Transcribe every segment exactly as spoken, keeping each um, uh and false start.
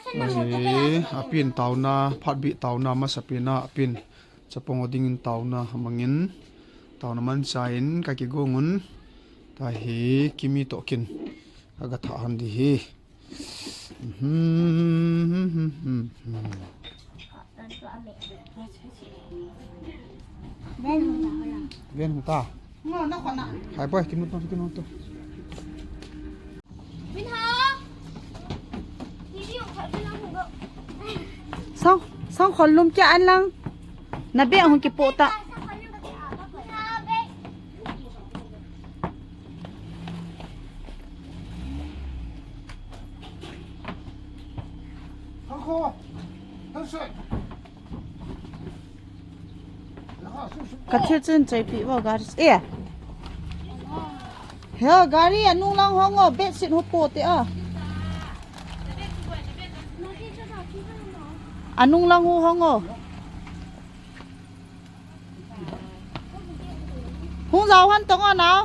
Ahi, apin taona, phatbih taona, masapen a apin chapang ho dingin taona amangin, taona manchah in kakigong un, tahi Kimi toh kin kaga thah hon ding ahi. Ven hung ta. Hai boy, kimut nang, kimut nang. Sang, sang khol lum kia an lang. Na beh hung kipoh ta. Ka thil chun chaipi vo gari. Eh. He gari anung lang hong o, bedsheet ho poh te a. Anung lang ho hong o. Hung jao hon tong o nao.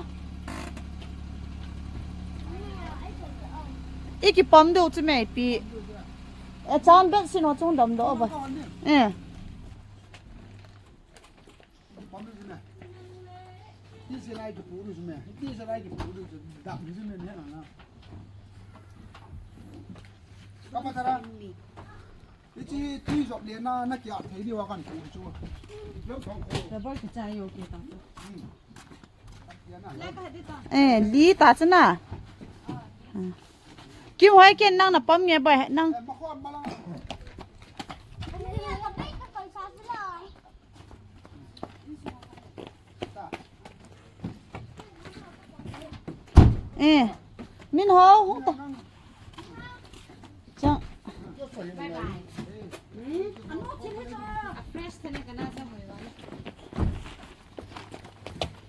I kipom diu chu mei pi. E chan bedsheet ho chung dom doh ba. Eh. Hiche tui jop le na, na kia thei diu a kan pu chu. Rubber kichai o ke ta chu. Hmm. Eh, li ta chu na. Kim hoi ken nang na pom nge bai nang. Eh, ma khon ma lang. Eh, Min Ho, hung ta. Chang.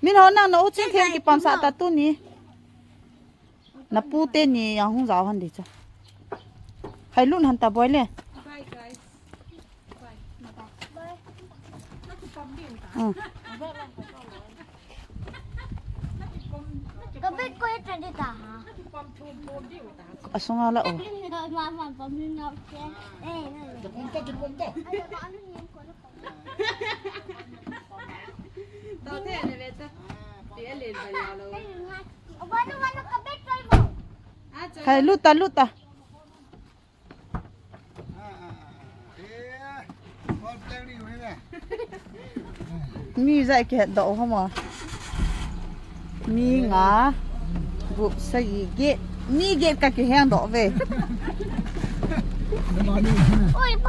Min Ho, nang na u Chingtheng kipamsah ta tuni. Na pu teni ahung jao hon ding chu. Hai lut hon ta boy le. Hmm. Ka bag ko ita dita ha. Asunga la o. Mama, pamina ke. Eh, eh. Tao te ne beta. Ti a len ba ya lo. Hai lut ta, lut ta. Mi ja kihet doh hamo. Mi nga. Gup sagi get. Mi get ka kiheng doh ve.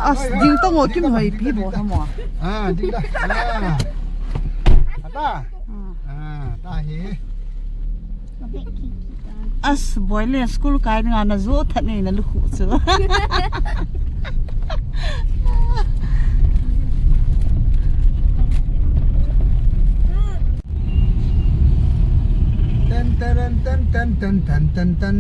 As ding tong o Kim hoi pi bo hamo. Ah, ding da. Ah. Ata. Ah, ta hi. As boy le school kai nga na jo that nei na lukhu chu. Ten ten ten ten ten.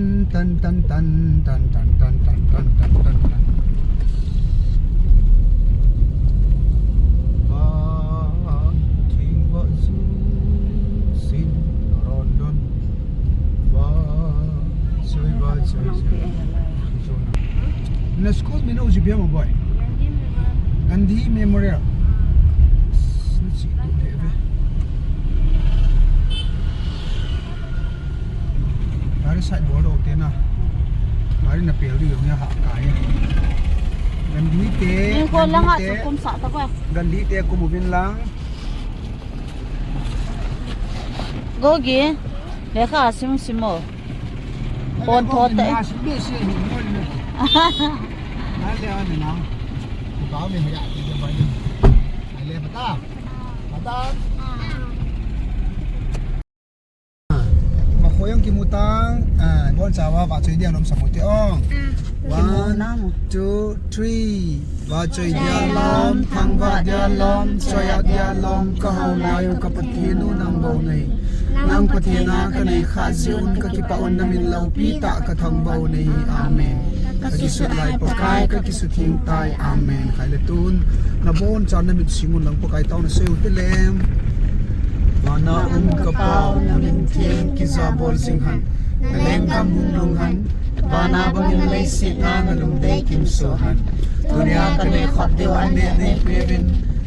Na school min u ji bia mo boy. Gandhi Memorial. Na chi tu le ve. Gari side bol doh te na. Gari na pel ding jong hi ha kai. Gandhi te. Ning ko lang a chu kum sa ta ko. Gandhi te kum uvin lang. Gogi. Lekha sim sim o. Pon tho te. Na sim be si ni mo ni. Na le ani na. Ko ba me ha ya ti ba ni. Ale bata. Bata. Makhoyang kimutang, ah, bon chawa, vahchoi dia nom samu te ong. Ah. One, two, three. Vahchoi dia lom, thangvah dia lom, choiat dia lom, ka hao lai u ka Pathen u nang bou nei. Nang Pathen a ka nei kha jeh un ka kipah un na min loupi tah ka thangvah u nei. Amen. Ka kisut lai Pakai, ka kisut theng tai. Amen. Khai le tun, na bon chan na mit sing un lang Pakai tao na sei u te lem. Vana um ka Pau, na min theng kija bol jing hen. Na lenggam hung lhung hen. Vana bangin leiset a nalungdei kimsoh hen. Tunia kaneh khop diu anneh neipeuvin.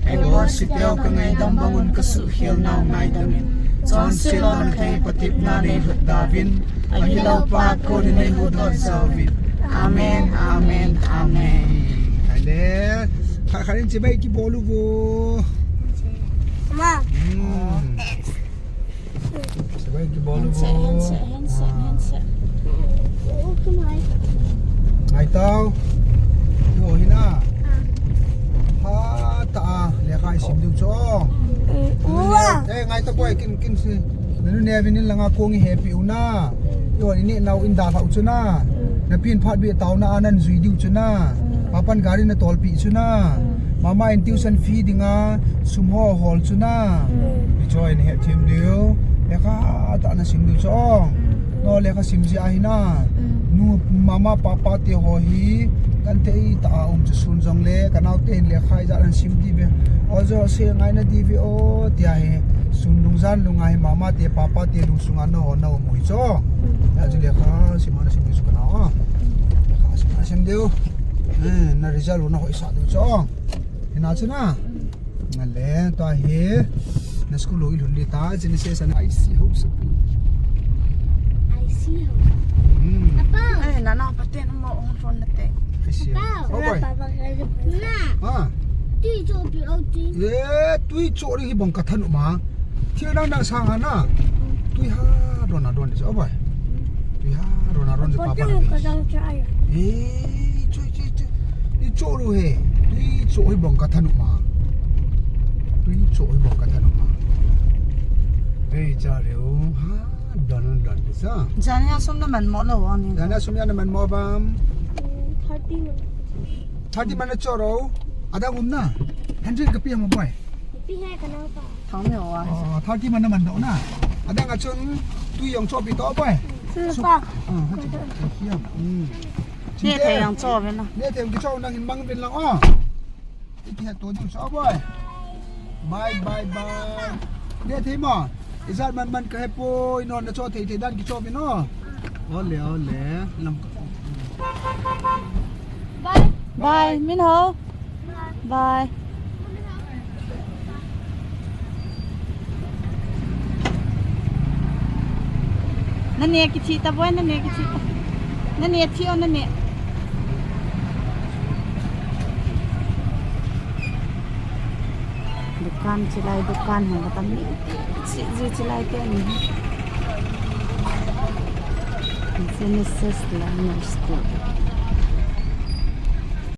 Eibolsah teu kangaidam bangun kasuhkhel nau ngaidam in. Chonset lou nathei patepna neilhut dauvin. Agiloupa konin neihuhdoh jouvin. Amen, amen, amen. Amen. Hale. Kha kha in chibai kibol uvo. Ma. Hmm. Chibai kibol uvo. Handset, handset, handset, handset. Ngai tau. Yo hina. Ha ta a lekha isim diu chu. Eh, ngai ta poi kin kin si. Nanu ne vin in langa kong ihepi u na. Yo ini nau in dalhau chu na. Napin phat bi tauna a nanjui diu chu na. Papan gari natolpi chu na. Mama in tuition fee dinga sum ho hol chu na. Hichu in hethem diu. Lekha ta nasim diu chu. No lekha sim jia hina. Nu mama papa te ho hi kan thei ta a um chu sun jongle kanao te hin lekha ijat asim diu ve. O jo se ngaina diu ve o tia hi. Sun lung jan lung a hi mama te papa te lungsunga naho naum u hi chu. Ya chu lekha sim a nasim diu chu kanao a. Lekha sim a nasim diu. Eh, na result u nahoisah diu chu. Hina chu na. Nale, tua hi. Na school u ilhun ding ta, Genesis and I C ho sa. I C ho. Hmm. Apa? Eh, nana paten mo ong phone nate. I C ho. Apa? Oh, boy. Apa, apa, apa? Na. Ha? Tui cho pi o tui. Eh, tui cho ri hi bang kathan u ma. Thil dang dang sang a na. Tui ha don a don di sa, oh boy. Tui ha don a don di papa na di. Eh, chui, chui, chui. Ni cho lu he. Tui cho hi bang kathan u ma. Tui cho hi bang kathan u ma. Ei, cha re o. Ha don a don di sa. Jani a sum na man mo lo ani. Jani a sum ya na man mo bam. Thirty man. Thirty man na cho ro. Adang um na. Hundred ka pi mo boy. Pi he ka nau pa. Thang me wa. Oh, thirty man na man doh na. Adang a chun tui jong cho pi to boy. Su pa. Ah, ha chu. Hiam. Hmm. Ne thei jong cho ve na. Ne thei jong cho nang hin mang vin lang o. Iti ha to ju cho boy. Bye bye bye. Ne thei mo. Ijat man man ka he poi no na cho thei thei dan kicho vin o. Ole ole. Lam. Bye. Bye. Min ho. Bye. Nane kithi ta boy, nane kithi ta. Nane thi o nane. Dukan chilai, dukan ho kata mi. Chi, chi chilai te ni. Genesis Learner School.